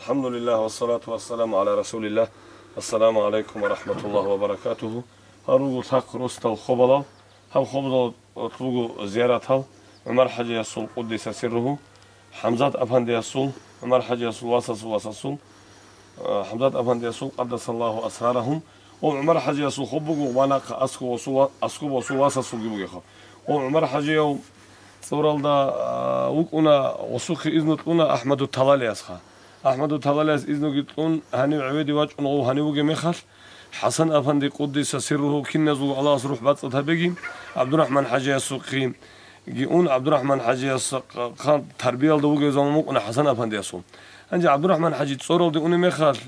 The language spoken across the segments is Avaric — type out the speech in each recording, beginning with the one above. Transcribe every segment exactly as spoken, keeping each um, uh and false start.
الحمد لله والصلاة والسلام على رسول الله. السلام عليكم ورحمة الله وبركاته. Гьаб руго лъахъ росдал хобалал, гьаб хобалалъ буго зияратал ГӀумар ХӀажиясул, къуддиса сирругьу, ХӀамзат афандиясул, ГӀумар ХӀажиясул васасул васасул, а, ХӀамзат афандиясул, къаддасаллагьу асрарагьум, ва ГӀумар ХӀажиясул хоб буго ва нахъа аскӀоб васул ва-, аскӀоб васул васасулги бугеха. Ва ГӀумар ХӀажияв цӀоралда, а, вукӀуна, гъосухъе изну кьуна АхӀмаду Талалиясха. АхӀмаду Талалияс изнуги кьун, гьанив гӀеведе вачӀун гъов гьанив вугеб мехалъ, ХӀасан афанди, къуддиса сирругьу, киназул Аллагьас рухӀ бацӀцӀад гьабеги, ГӀабдурахӀман ХӀажиясухъе ун, ГӀабдурахӀман ХӀажияс ха-, тарбиялда вугев заман букӀуна ХӀасан афандиясул. Гьанже ГӀабдурахӀман ХӀажи цӀоралде унеб мехалъ,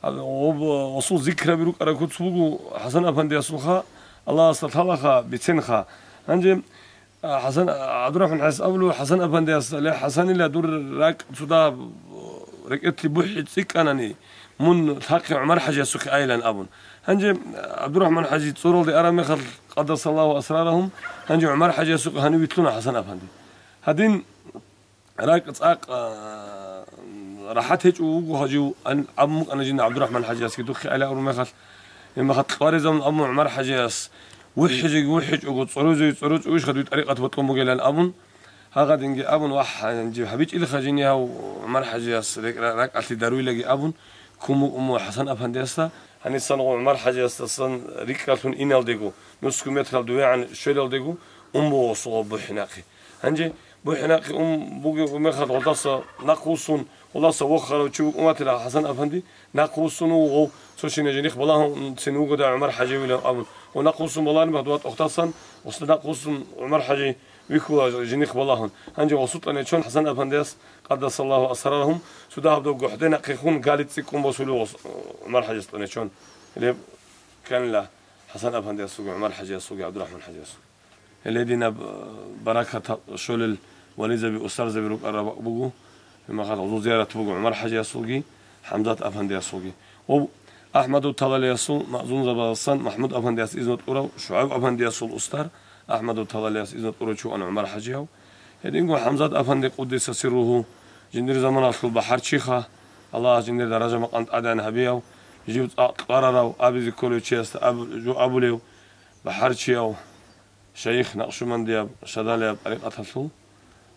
а, гъоб-, гъосул зикраби рукӀараб куц буго ХӀасан афандиясулха, Аллагьасда лъалаха, биценха. Гьанже, а, ХӀасан, ГӀабдурахӀман ХӀажияс абулев ХӀасан афандияс: «Ле, ХӀасанила, дур ракӀ цо дагьаб рекӀелъе бухӀи цӀикӀкӀанани, мун лъахъе ГӀумар ХӀажиясухъе айилан», — абун. Гьанже ГӀабдурахӀман ХӀажи цӀоралде араб мехалъ, къаддасаллагьу асрарагьум, гьанже ГӀумар ХӀажиясухъе гьанив вилълъуна ХӀасан афанди. Гьадин ракӀ цӀакъ, а, рахӀат гьечӀо вуго гьажив, ан-, абун букӀана жинда ГӀабдурахӀман ХӀажиясги духъе айилан абураб мехалъ, гьеб мехалъ кьваризабун абун ГӀумар ХӀажияс: «ВухӀизеги вухӀичӀого, цӀорозеги цӀорочӀо вищха дуе тӀарикъат бокьун бугилан», — абун. Гьагъадинги абун, вагь, гьанже гьабичӀилха жине гьав ГӀумар ХӀажияс рекӀ-, ра-, ракӀалъе даруйлаги абун, ккун букӀун буго ХӀасан афандиясда. Гьанисан гъо ГӀумар ХӀажиясдасан рикӀкӀалъун иналдего, нусго метрал довегӀан щвелалдего, ун буго гъосул гъоб бухӀинахъе. Гьанже бухӀинахъе ун бугеб мехалъ гъолдаса нахъвуссун, гъолдаса вохарав чи вукӀун ватила ХӀасан афанди, нахъвуссун вуго гъов, цо щинай жиндихъ балагьун цин вугода ГӀумар ХӀажи вилан абун. Гъов нахъвуссун балагьараб мехалъ дова тӀохтасан, гъосда нахъвуссун ГӀумар ХӀажи вихьула жиндихъ балагьун. Гьанже гъосул тӀанечӀон ХӀасан афандияс, къаддасаллагьу асрарагьум, цо дагьаб доб гохӀденахъехун гали цӀикӀкӀун босулев гъос-, ГӀумар ХӀажияс тӀанечӀон. Гьелеб кканила ХӀасан афандиясулги, ГӀумар ХӀажиясулги, ГӀабдурахӀман ХӀажиясулги. Гьеле динаб, э, баракат щолел вализаби, устарзаби рукӀараб буго. Гьеб мехалъ гъозул зиярат буго ГӀумар ХӀажиясулги, ХӀамзат афандиясулги. Ва АхӀмаду Талалиясул мазлумзабаздасан МахӀмуд афандияс изну кьурав, ШугӀайб афандиясул устар АхӀмаду Талалияс изну кьурав чи вукӀана ГӀумар ХӀажияв. Гьединго ХӀамзат афанди, къуддиса сирругьу, жиндир заманалъул бахӀарчиха, Аллагьас жиндир даража-макъам тӀадегӀан гьабияв, жив цӀакъ кьварарав, абизе кколев чиясда аб-, жо абулев, бахӀарчияв, шайих накъшубандияб, шадалияб тӀарикъаталъул,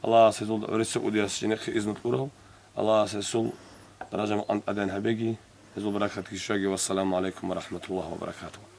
Аллагьас гьезул гӀурусияб кӀудияс жинехъе изну кьурав, Аллагьас гьесул даража-макъам тӀадегӀан гьабеги, гьезул баракатги щвеги. Вассаламу гӀалайкум ва рахӀматуллагьи ва баракатугьу.